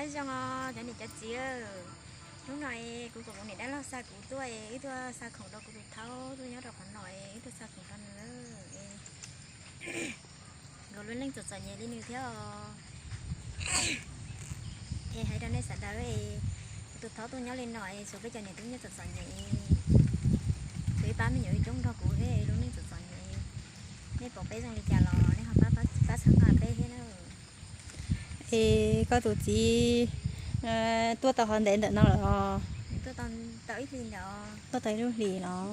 Nyob zoo os cov niam cov txiv, hnub no kuv kom kuv niam dab laug xa kuv tuaj es wb tuaj xa khoom rau kuv tus thaub tuaj nyob rau qhov no es wb tuaj xa khoom rau nws. Nkawd lub neej txom txom nyem li nws thiab os. Es hais rau nej sawv daws, kuv tus thaub tuaj nyob li no es xyov peb cov niam tub nyob txom txom nyem, kuv ib pab me nyuam coob nrog kuv thiab lub neej txom txom nyem. Nej pom peb zoo li cas los nej ho pab txhawb nqa peb thiab na. Es koj tus txiv tuaj tau ho ntev ntawm no lawm os? Tuaj tau ib lub hlis los?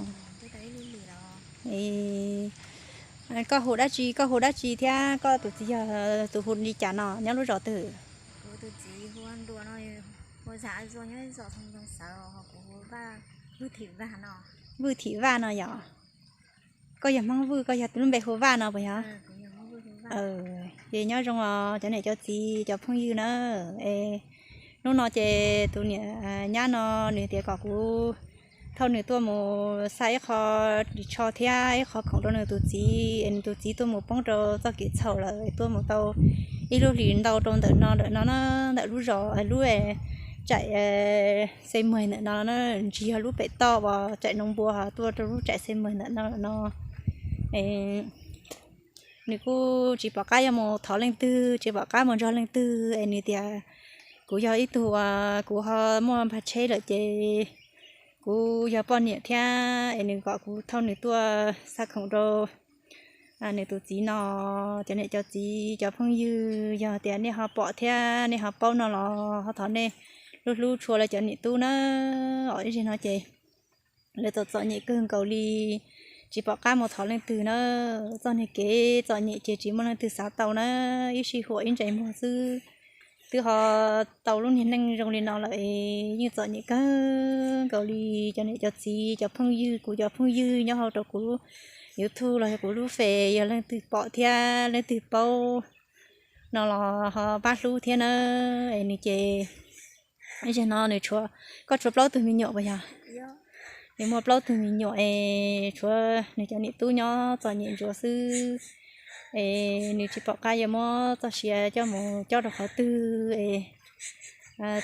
Koj hu dab tsi, koj hu dab tsi thiab koj tus txiv yog tus hu li cas no, nyob lub zos twg? Vwj Thim Vaj no yog. Koj yog Hmoob Vwj, koj yog lub npe hu Vaj no puas yog? Ces nyob zoo os cov niam cov txiv cov phooj ywg na. Es hnub no ces tus niam nyab no nws tias kom kuv thauj nws tuaj mus xa ib qho ris tsho thiab ib qho khoom rau nws tus txiv es nws tus txiv tuaj mus poob rau txoj kev txhaum lawm, tuaj mus tau ib lub hlis ntau rau ntawm no ntawm no na, ntawm lub zos lub tsaim Xe Muag ntawm no na, tsis yog lub pem toj uas tsaim Noo Npua ho tuaj rau lub tsaim Xe Muag ntawm no no. Nws kuj tsis pom qab yuav mus thov leej twg, tsis pom qab mus nrog leej twg es nws tias kuv yog ib tug uas kuv ho muaj npag tsheb lawm ces kuv yog poj niam thiab es nws kom kuv thauj nws tuaj xa khoom rau nws tus txiv no. Cov niam cov txiv cov phooj ywg, yog tias nej ho pom thiab nej ho paub no los ho thov nej hlub hlub tshua lawv cov niam tub na. Os, ib zaug no ces lawv txom txom nyem kawg nkaus li, tsis pom qab mus thov leej twg na. Txoj niag kev txom nyem ces tsis muaj leej twg xav tau na, ib sij huam ib ntsais muag xwb. Twb ho tau lub niag neej zoo li no lawm es yeej txom nyem kawg nkaus li. Cov niam cov txiv cov phooj ywg, kuv cov phooj ywg nyob hauv rau kuv lub YouTube los yog kuv lub Face, yog leej twg pom thiab leej twg paub no los ho pab hlub thiab na. Es nws ces, es no nws tshuav, koj tshuav plaub tug me nyuam puas yog? Nws muaj plaub tug me nyuam es tshuav nws cov niam tub nyob txom nyem ntsuav xwb. Es nws tsis pom qab yuav muab txoj sia coj mus cob rau qhov twg es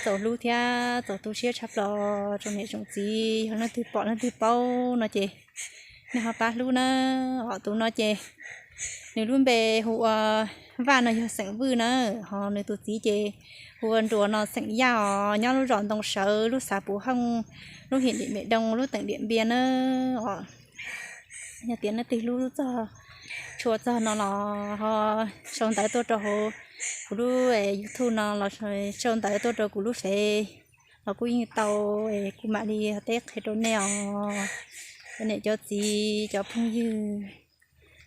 txaus hlub thiab txaus tu siab tshaj plaws rau niam tsoom txiv. Yog leej twg pom leej twg paub no ces nej ho pab hlub na. Os, tus no ces nws lub npe hu ua Vaj no yog xeem Vwj na, ho nws tus txiv ces hu ua Nruas no xeem Yaj os, nyob lub zos Ntoo Sawv, lub xav Puv Hooj, lub him Dim Mem Doo, lub teem Diam Npiaj na. Os, yog tias leej twg hlub txog, tshua txog no los ho sau ntawv tuaj rau hauv kuv lub YouTube no los sau ntawv tuaj rau kuv lub Face los kuj yeej tau, kuv mam li teb qhia rau nej os. Cov niam cov txiv cov phooj ywg,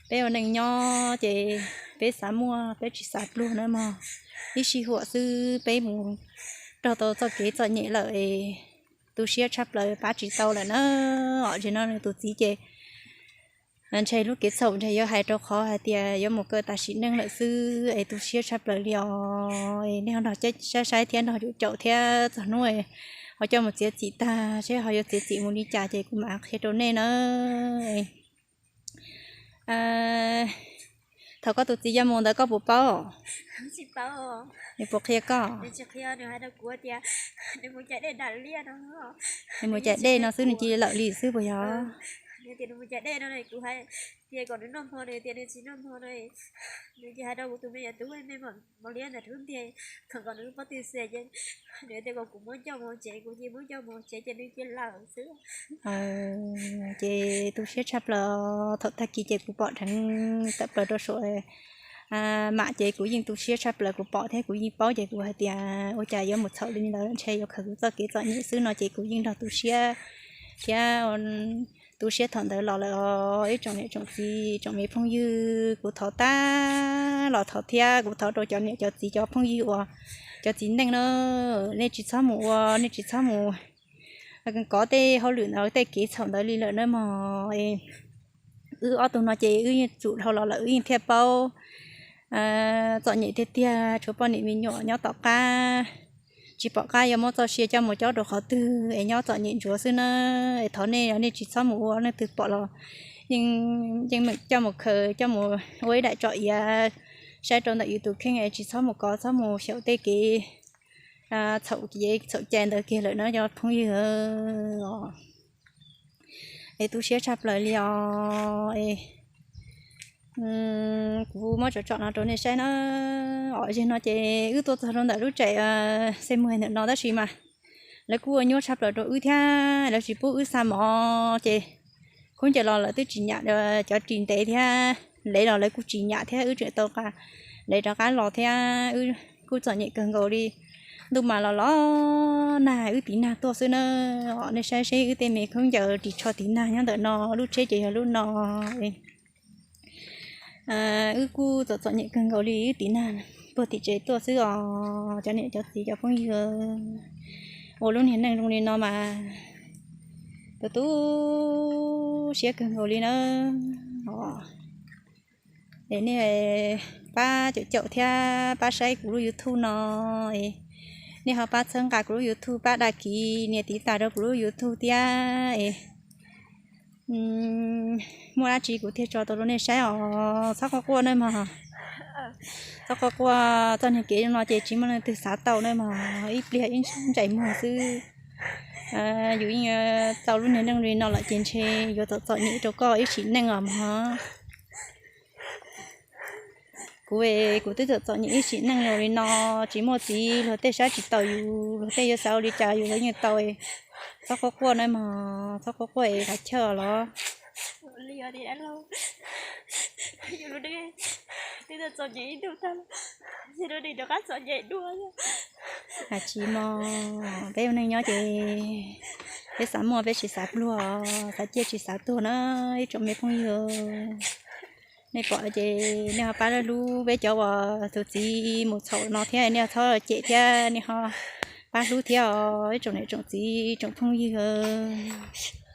peb ua neej nyob ces peb xav muaj peb tsis xav pluag na mog. Ib sij huam xwb peb mus raug tau txoj kev txom nyem lawm es tu siab tshaj plaws pab tsis tau lawm na. Os, zaum no nws tus txiv ces ntshe lub kev txhaum ntshe yuav hais rau qhov hais tias yuav mus kaw tas sim neej lawm xwb es tu siab tshaj plaws li os. Es nej ho nrog saib saib thiab nrog caum caum thiab txog hnub ho coj mus txiav txim tag seb ho yuav txiav txim mus li cas ces kuv mam qhia rau nej na. Thaum koj tus txiv yuav mus ntawd koj puas paub? Nws puas qhia koj? Nws mus cais dej no xwb nws cia li lawm li xwb puas yog? Tias nws mus cais dej no kuv hais tias kom nws noj hmo, nws tias nws tsis noj hmo no. Nws cia hais rau kuv tus me nyuam tub me mos liab ntawm rub ntiag, kom nws pob tw xes ces nws tias kom kuv muab coj mus tsev, kuv cia muab coj mus tsev ces nws cia lawm xwb. Ces tu siab tshaj plaws, thaum tag kis ces kuv pom dheev tawm plaws rau saum mam ces kuv yeej tu siab tshaj plaws, kuv pom thiab kuv yeej paub ces kuv hais tias ua cas yuav mus txhaum li ntawd, ntshe yuav khaws kuv txoj kev txom nyem xwb no ces kuv yeej nrog tu siab thiab tu siab thaum ntawd los lawm os. Ib tsoom niam tsoom txiv tsoom me phooj ywg, kuv thov tag los thov thiab kuv thov rau cov niam cov txiv cov phooj ywg uas cov txiv neej na, nej tsis txhob mus ua, nej tsis txhob mus kov tej hauj lwm ntawd tej kev txhaum ntawd li lawm na mog. Wb ob tug no ces wb yeej tsum dhau los lawm wb yeej thiaj paub. Txom nyem tiag tiag, tshuav poj niam me nyuam nyob tom qab, tsis pom qab yuav muab txoj sia coj mus cob rau qhov twg es nyob txom nyem ntsuav xwb na. Es thov nej, nej tsis txhob mus ua, leej twg pom los yeej meem coj mus khaws coj mus ua ib daim tsom iav saib rau ntawm yus tus kheej es tsis txhob mus kov txhob mus xyaum tej kev txhaum yev txhaum cai ntawd kiag lawm na cov phooj ywg os. Es tu siab tshaj plaws li os. Kuv muab tsom tsom no rau nej saib na. Os, zaum no ces wb tuaj txog rau ntawm lub tsev Xemuag ntawm no tab sis mas lawv kuj ua nyuaj tshaj plaws rau wb thiab, lawv tsis pub wb xa mov ces khaub ncaws los lawv twb tsis nyam, cov ris ntev thiab lev los lawv kuj tsis nyam thiab, wb tseem tau lev rov qab los thiab. Wb kuj txom nyem kawg nkaus li. Ntuj mas los los nag, wb tiv nag tuaj xwb na. Nej saib seb wb tej me khaub ncaws ris tsho tiv nag nyob ntawm no, lub tsheb ces yog lub no. Wb kuj txom txom nyem kawg nkaus li, wb tiv nag puag tim tsev tuaj xwb os cov niam cov txiv cov phooj ywg. Ua lub niag neej zoo li no mas tu tu siab kawg nkaus li na. Es nej pab caum caum thiab pab saib kuv lub YouTube no, nej ho pab txhawb nqa kuv lub YouTube, pab dag kiv nias tiv tas rau kuv lub YouTube thiab es muaj dab tsi kuv thiaj tso tau rau nej saib os. Txhob quaj quaj nawb mog. Txhob quaj quaj, txoj niag kev no ces tsis muaj leej twg xav tau nawb mog, ib pliag ib ntsais muag xwb. Yus yeej tau lub niag neej li no lawm ces ntshe yuav txom txom nyem rau koj ib sim neej os mog. Kuv, kuv twb txom txom nyem ib sim neej los li no, tsis muaj txiv, luag tej saib tsis taus yus, luag tej yuav xav ua li cas yus los yeej tau. Txhob quaj quaj nawb mog, txhob quaj quaj es kav chawj los. Hais tsis mog, peb ua neej nyob ces peb xav muaj peb tsis xav pluag, xav ciaj tsis xav tuag na ib tsoom me phooj ywg. Nej pom ces nej ho pab hlub peb cov uas tus txiv mus txhaum no thiab, nej ho txhob cem thiab, nej ho pab hlub thiab os ib tsoom niam tsoom txiv tsoom phooj ywg.